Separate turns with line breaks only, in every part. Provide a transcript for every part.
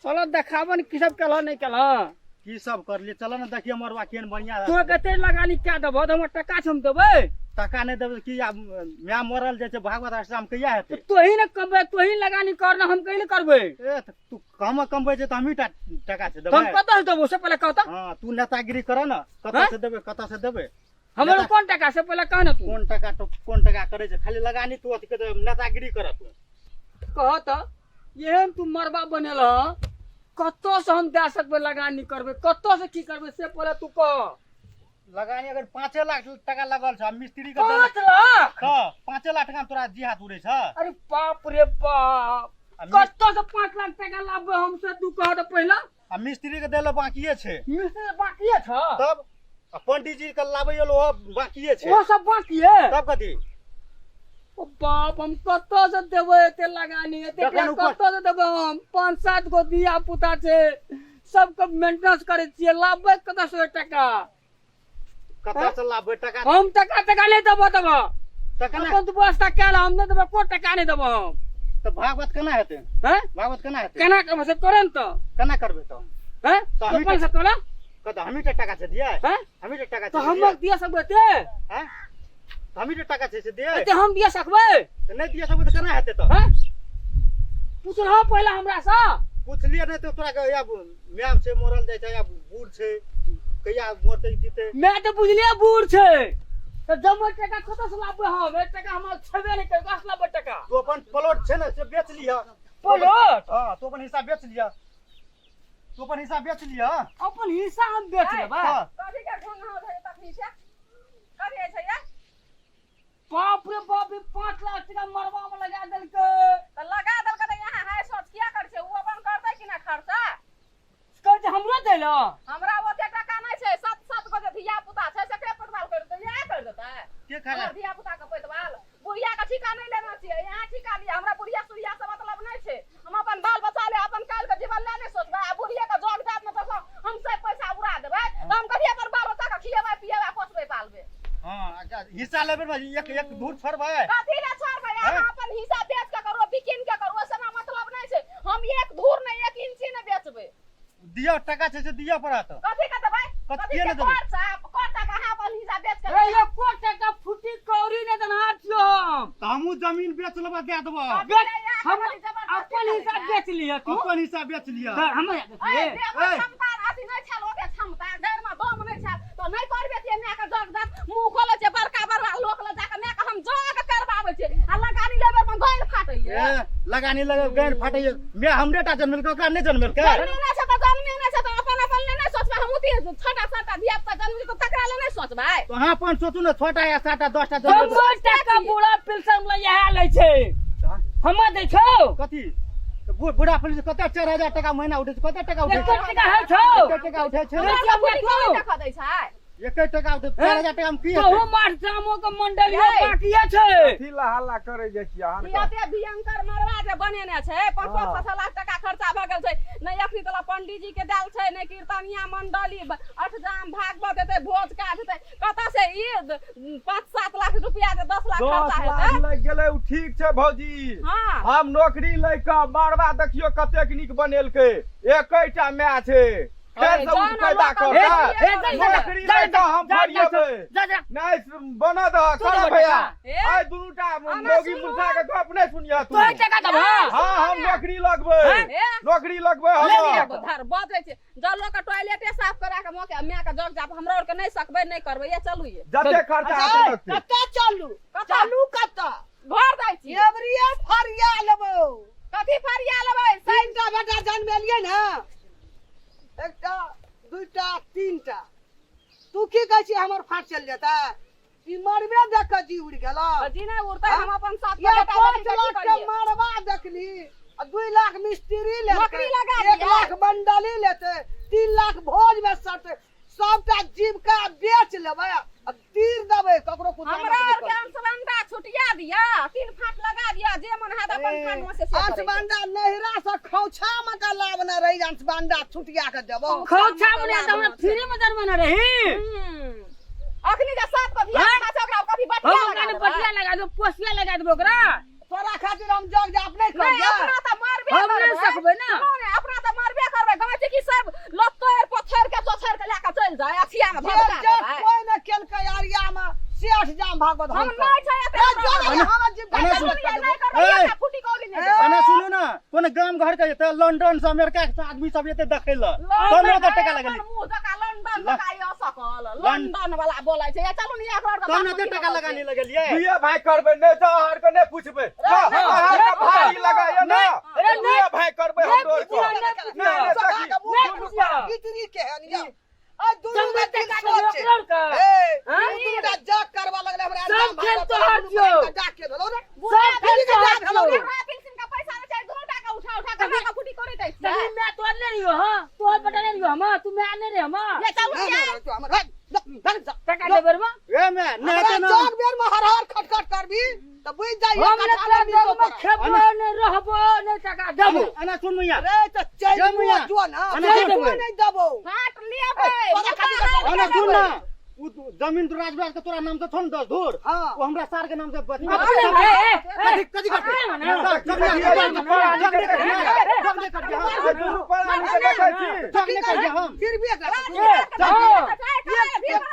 चलो देखाबन की सब केलह नहि केलह।
की सब करलिए, चल ने देखिए मरवा केहन बढ़िया।
तू कते लगानी क्या देबह? तऽ हमर टका छै, हम देबै।
टका नहि देबै की? आब माय मरल जाइ छै, भागवत आश्रम कहिया हेतै?
तोही ने कमबै, तोही लगानी कर ने, हम कहीं ने करबै।
ए तऽ तू कम कमबै छै तऽ हमही टा टका छै देबै?
हम कतऽ से देबो से पहिले कह तऽ।
हाँ, तू नेतागिरी कर ने, कतऽ से देबै, कतऽ से देबै?
हमर कोन टका से पहिले कह ने तू।
कोन टका? तो कोन टका करै छै? खाली लगानी तू अथी कर, नेतागिरी कर तू।
कह तऽ, एहन तू मरबा बनेल हँ, कतऽ से हम दए सकबै? लगानी करबै, कतऽ से की करबै से पहिले तू कह।
लगानी अगर 5 लाख टका लगल छ मिस्त्री के।
5 लाख?
तऽ 5 लाख टका तोरा जी हाथ उड़ै छ?
अरे बाप रे बाप! कतऽ से 5 लाख टका लाबबै हम से तू कह तऽ पहिले।
आ मिस्त्री के देले बाकिए छै।
मिस्त्री बाकिए छ?
तब आ पंडीजी के लाबै एलो बाकिए छै।
ओ सब बाकिए?
तब कथी?
ओ बाप, हम कतऽ से देबै एते लगानी, एते
जखन ऊपर-
कतऽ से देबै हम? पाँच सात गो धिया पुता छै, सबके मेंटेनेंस करै छियै, लाबबै कतऽ से टका?
कतऽ से लाबबै टका?
हम टका टका नहि देबो देबो।
टका
अपन तू व्यवस्था कए, हम नहि देबो, को टका नहि देबो हम।
तऽ भागवत केना हेतै?
हैं?
भागवत केना हेतै?
केना करबै से करे ने तऽ।
केना करबै तऽ?
हैं?
तऽ हमही
अपन से कर।
कतऽ हमही टा टका छै दियै?
हैं?
हमही टा टका
तऽ
छै?
हम दिया सकबै ते?
हैं, तऽ हमही टा टका छै से दियै?
एते हम दिया सकबै?
तऽ नहि दिया सकबै तऽ केना हेतै तऽ?
हैं, पुछलहो पहिले हमरा से?
पुछलियै नहि तऽ तोरा के आब माय छै मरल जाइ छै, आब बूढ़ छै, कहिया मरतै जीतै।
मैं तऽ बुझलियै बूढ़ छै, तऽ जमा टका कतऽ से लाबबै हम? एक टका हमर छेबे नहि करै, कतऽ से लाबबै टका?
तू अपन प्लॉट छै ने से बेच लिह।
प्लॉट?
हाँ, तू अपन हिस्सा बेच लिह, तू अपन हिस्सा बेच लिह।
अपन हिस्सा हम बेच लेबै?
हाँ।
कथी के घोंघा छै तखनी से? कथी होइ छै ये?
बाप रे बाप, ई 5 लाख टका मरबा में लगा देलकै।
तऽ लगा देलकै तऽ यहाँ हाय सोच किया करै छै? ओ अपन करतै कि ना खर्चा?
कहै छै हमरो दै लए।
हमरा ओते टका नहि छै। सात सात गो जे धिया पुता छै सेकरे पैतवाल कर देतै, इएह कर देतै।
के खाला?
हमर धिया पुता के पैतवाल बुढ़िया के ठीका नहि लेना छियै। यहाँ ठीका लिअ, हमरा बुढ़िया सुढ़िया से मतलब नहि छै। हम अपन बाल बच्चा ले, अपन काल्हि के जीवन ले नहि सोचबै? आ बुढ़िया के जग जात में जखन हम सब पैसा उड़ा देबै तऽ हम कथी अपन बाल बच्चा के खिएबै, पिएबै, पोसबै, पालबै?
हाँ, अच्छा, हिस्सा लेबै ने, एक एक धूर छोड़बै।
कथी ले छोड़बै? अहाँ अपन हिस्सा बेच के करू, बिकिन के करू, ओहि से मतलब नहि छै। हम एक धूर नहि, एक इंची नहि बेचबै।
दिअ टका छै से दिअ पड़त।
कथी के देबै?
कथी
कथी
ने
के?
देबै?
खर्चा कर टका, अहाँ अपन हिस्सा बेच के।
ए, एको टका फूटी कौड़ी नहि देनहार छियो हम।
तऽ हमहूँ जमीन बेच लेबै, दए देबऽ।
बेच
हम
हम अपन हिस्सा बेच लिअ तू।
अपन हिस्सा बेच लिअ।
तऽ हम
ए, देह
ए।
क्षमता अथी नहि छल, ओते क्षमता गैर में दम नहि छल तऽ नहि करबे तियै। माय के जग जात मुंह खोलै छै, बड़का बड़का लोक लग जाके माय के हम जग करबाबै छै आ लगानी लेबै में गैर फाटैये।
ए, लगानी लगे गैर फाटैये। मैं हमरे टा जनमेलकै, ओकरा नहि जनमेलकै?
जनमे नहि छै तऽ, जनमे नहि छै तऽ अपन अपन ले नहि सोचबै? हम उती छोटा छोटा धिया पुता जनमे तऽ तकरा ले नहि सोचबै?
तऽ अहाँ अपन सोचू ने, छोटा या सातटा 10टा जनमेलकै।
हमर टका बूढ़ा पेंशन वाला इएह लै छै, हमर दै छौ?
कथी तऽ बूढ़ा पुलिस कते 4000 टका महीना उठै छै? कते टका उठै
एक
छै?
टका होइ छौ?
एके टका उठै छै।
हमरा
बेचिया
सब बुढ़ी
तू।
कोन देखऽ दै छै?
एके टका उठै, 4000 टका मे की
तोहू
हेतै?
मार जामो के मंडलियो
यै।
बाकिए छै।
कथी ला हल्ला करै जाइ छियै अहाँ?
ई एते भयंकर मरवा जे बनेने छै, 5 5 6 6 लाख टका खर्चा भऽ गेल छै। नहि अखनी तला पंडीजी के देल छै, नहि कीर्तनिया मंडली, अठजाम भागवत हेतै, भोज काज हेतै, कतऽ से ई 5-7 लाख रुपया जे 10 लाख
10
खर्चा
लाख
हेतै?
लागि गेलै, ओ ठीक छै भौजी।
हाँ।
हम नौकरी लै कऽ मरबा देखियौ कतेक नीक बनेलकै। एकेटा माय छै, फेर से
जान
उठ पैदा
लोक
करतै।
ए, जा, जा, जा,
नौकरी
जा,
लै कऽ हम
जा, जा,
फरिएबै।
जा, जा।
नहि बनऽ दह
तू
कर
देबऽ
भैया।
टका?
ए?
आइ दुनूटा
आना
मौगी
सुनू।
मुर्खा के गप नहि सुनिह तू।
तोहे टका देबह?
हाँ, हम नौकरी लगबै।
हैं?
ए?
नौकरी लगबै
ले
हम।
लिअ।
धर बजै छै जब लोक के टॉयलेटे साफ करा के मौके माय के जग जाप हमरा आर के नहि सकबै, नहि करबै। ये चलू ये।
जते खर्चा हेतै लगतै।
कतऽ चलू?
कतऽ?
चलू कतऽ?
घर जाइ छी।
एबरिये फरिया लेबौ।
कथी फरिया लेबै?
तीनटा बेटा जन्मेलियै ने, एकटा दूटा तीनटा। तू की कहै छी, हमर फाट चलि जेतै? ई मरबे देख कऽ जी उड़ि गेलौ।
जी नहि उड़तै। हम अपन साथ
ये
बेटा
5
बेटी के की
लाख के
करियै?
मरबा देखली आ 2 लाख मिस्त्री लेलकै,
नौकरी लगा
1
दियै।
लाख मंडली लेतै, 3 लाख भोज में सटतै। सबटा जीविका बेच लेबै आ तीर देबै ककरो कुत्ता।
हमरा आर के अंशबंडा छुटिया दिया, तीन फाट लगा दिया, जे मन हैत अपन फाट में से से करै।
अंशबंडा नहिरा से खौछा में के लाबने रही, अंशबंडा छुटिया के देबो।
खौछा में नहि तऽ हमरा फ्री में जन्म रही।
अखनी जे सात को धिया
हैं?
पुता छै ओकरा कथी बटिया
हम
लगा
ओकरा
देबै?
बटिया लगा देबो, पोसिया लगा देबो ओकरा।
तोरा खातिर हम जग जाप नहीं
नहीं
करियै।
अपना तऽ मारबे
हम नहि
करबै।
सकबै ने।
सुनू ने, अपना तऽ मारबे। चलि जाय अथिया में
जे
भगता
जे
देबै।
कोई न केलकै अरिया में सेठ जाम भागवत
हम नहि छै एते
ए, जो रे, हमरा जीव
एना
घाटा
सुन-
कर
नहि
देबो।
करबै
ए!
एकटा फूटी कौड़ी नहि देबै।
एना सुनू ना कोनो गाम घर के जेतै लंदन से अमेरिका के आदमी सब एते देखै लए तब ने ओतऽ टका लगेली
मुँह जका लंदन जका ई असकल लंदन वाला बोलै छै या चलू ने एकरा
तब ने ओते टका लगाने लगलियै
दुइये भाई करबै नहि तऽ अहाँ आरके नहि पुछबै अहाँ आरके भारी लगाइए ना
अरे नहि।
दुइये भाई करबै
नहि
हमरो आरके।
पुछियौ, नहि पुछियौ।
नहि, नहि, सखी,
नहि पुछियौ।
इतनी के हन यौ। आ दुनू
जम्मे
में दिल
टका
सोच
देलियौ
छै।
ओकरा आरके।
ए,
हाँ?
दुनू टा जग करबा लगलै हमरा
सब
नाम
खेल
भागवत
तोहर
दुनू
छियौ।
के डाक के भेलौ रे।
सब खेल तोहर छियौ।
का पैसा नहि चाही दुनू टाका उठा उठा के खा फूटी कौड़ी दै
तभी
छियै
मैं तोड़ ले रही हो हाँ तोहर पटा ले रही हो हम तू मैं आने रही हम
ये चलू
नहीं,
ये
नहीं, नहीं, तू हमर भाग, जा, भाग, जा।
टका दे बेर में
ए मैं नहीं
हमरा
हेतै ना
जग बेर में हर हर खटखट करबी तऽ बुझि जाइ
हम ने तोरा जग में खेबो नहीं रहबो नहीं टका देबो
एना सुन मैया
रे तऽ चलि
जा मैया।
जो ना
एना
चलि
तू
देबै।
नहि देबौ
फाट लेबै
तोरा खातिर तऽ
एना सुन ना उ जमीन तो राजबाज के तोरा नाम से थोन 10 धूर
हाँ।
वो हमरा सार के नाम से बच
अपने ए ए
कथी कथी करते
अपने ना।
जगने जगने जगने कर दिया
ए, दुनू प्राणी के देखै छी
जगने कर दिया हम
फिर भी एकरा से
ए, हाँ।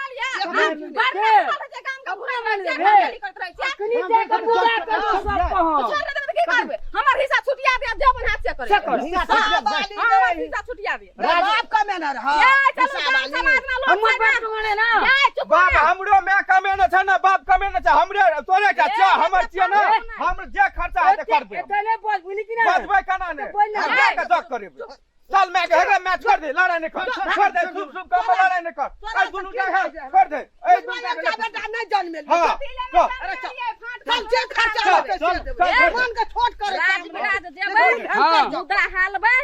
अखनी जाके पूजा करू सब कहाँ
हमर हिस्सा छुटिया दे जब हाथ से करे
से कर।
हिस्सा वाली
हाँ, हमर
रे।
हिस्सा छुटिया दे
रे बाप का मेनर हाँ
ये चलू
हिस्सा
गाम
वाली।
समाज में लोग
हमर
छै
बाप
ना।
कमाने ना
ये चुप
बाप
ना।
हमरो my कमेने छै ना बाप कमेने छै हमरे तोरे का छै हमर छियै ना हम जे खर्चा हेतै करबै
एते नहीं बोल बुझली कि ना
बचबै केना ने
बोल ना।
हमरा के जग करेबै चल my के हेगे मैच छोड़ दे लड़ाई नहीं कर छोड़ दे शुभ शुभ काम में लड़ाई नहीं कर ए दुनू के छोड़ दे ए दुनू
एकटा
के
बेटा नहि जनमेल
हां
चल,
अरे चल।
फाट
चल जे खर्चा
चल,
होतै से
चल,
देबै।
चल,
मन के छोट करे
राज बिराज जेबै
हाँ।
मुद्रा हालबै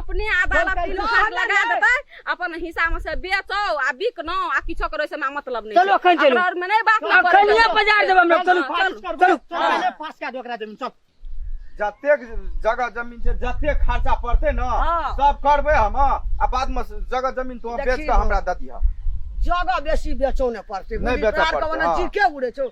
अपने अदालत तीन फाट लगा देतै अपन हिस्सा में से बेचो आ बिकनो आ किछो करो से हमरा मतलब नहीं
चलू, अखन चलू।
अपना और में नहीं बात ना
अखनिये बाजार जेबै हम लोग चलू
चलू चलू पहिले पास कए दो ओकरा जमीन चल
जतेक जगह जमीन छै जतेक खर्चा पड़तै ने
हाँ।
सब करबै हम आ बाद में जगह जमीन तो बेच
देखी
के हमरा दऽ दिहऽ
जगह बेसी बेचो नहि पड़तै
नहि बेचऽ
तोरा आरके
पड़तै,
ओना
हाँ।
जी के उड़े छौ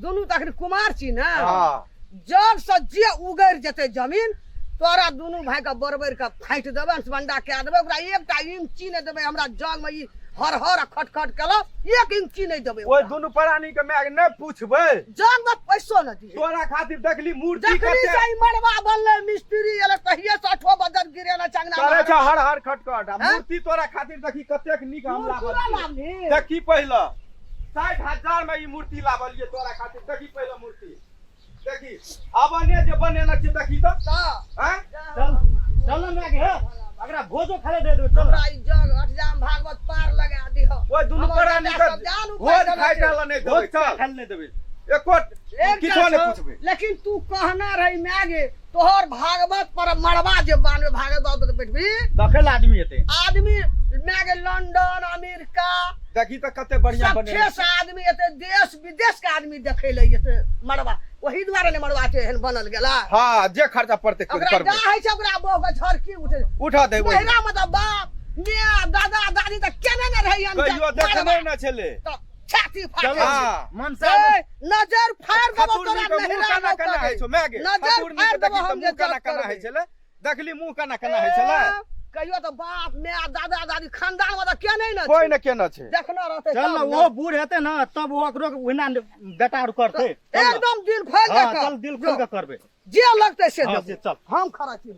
दुनू तऽ अखन कुमार छी ने
हाँ
जग से जे उगरि जेतै जमीन तोरा दुनू भाई के बरबरि के फाटि देबै अंशबंडा कए देबै ओकरा एकटा इंची नहि देबै हमरा जग में ई हर हर आ खटखट केलक एक इंची नहि देबै
ओहि
ओकरा।
दुनू प्राणी के my नहि पूछबै
जग में पैसो नहि दिहे
तोरा खातिर देखली मूर्ति
जखनी
कते
से ई मड़बा बनलै मिस्त्री एलै तहिये से अठो बजर गिरेला चंगना
करे छै हर हर खटखट आ
हैं?
मूर्ति तोरा खातिर देखी कतेक नीक हम
मूर्ति
लाबल
लाबली।
देखी पहिले 60,000 में ई मूर्ति लाबलियै तोरा खातिर देखी पहिले मूर्ति देखी अबने जे बनेने छै देखी तऽ
तऽ
हैं
चल चल ना my के हे अगरा भोजो खाले दे देबै चल
हमरा ई जग अठजाम भागवत पार लगा दिह
ओहि दुनू
हमर
प्राणी
बेटा
के
सब जान
भोज
उपाय
खाइ
देने छै।
ला नहि देबै भोज चल
खाले नहि देबै
एको
एकटा
किछो नहि
छौ,
पूछबै
लेकिन तू कहना रही my गे तोहर भागवत पर मड़बा जे बानवे भागवत पर बैठबी
देखै ला आदमी एतै
आदमी my गे लंदन अमेरिका
देखी तऽ कते बढ़िया
सब
बनेने
ठेस आदमी एते देश विदेश के आदमी देखे ले एते मड़बा ओही दुआरे ने मड़बा के एहन बनल गेला
हाँ जे खर्चा पड़तै
ओकरा
करबै
जा होइ छै ओकरा बहु के झड़की उठे
उठा दे ओहिमे।
महिला मतलब बाप my दादा दादी तऽ केने ने रहै
कहियो देखने न छलै
तऽ छाती फाटे
चलो
हाँ।
मनसा
ए, नजर फाड़ देबो
खतुरनी
तोरा
के मुंह
नहिरा
केना केना होइ छौ my गे
नजर
खतुरनी
फाड़
के
देबो
देखी तऽ
हम जे
मुंह केना
जज
केना
करबै।
होइ छलै देखली मुंह केना केना होइ छलै
ए, कहियो तऽ बाप my दादा दादी खानदान में तऽ केने ने
कोई
छै।
न केना छै
देखना रहतै
चल
तब
ना
ने।
वो बूढ़ हेतै ना तब ओकरो ओहिना बेटा आर करतै चल ना।
एकदम दिल खोल
हाँ
के
चल दिल खोल के करबै
जे लगतै से
हाँ,
देबो
से चल।
हम खड़ा छी।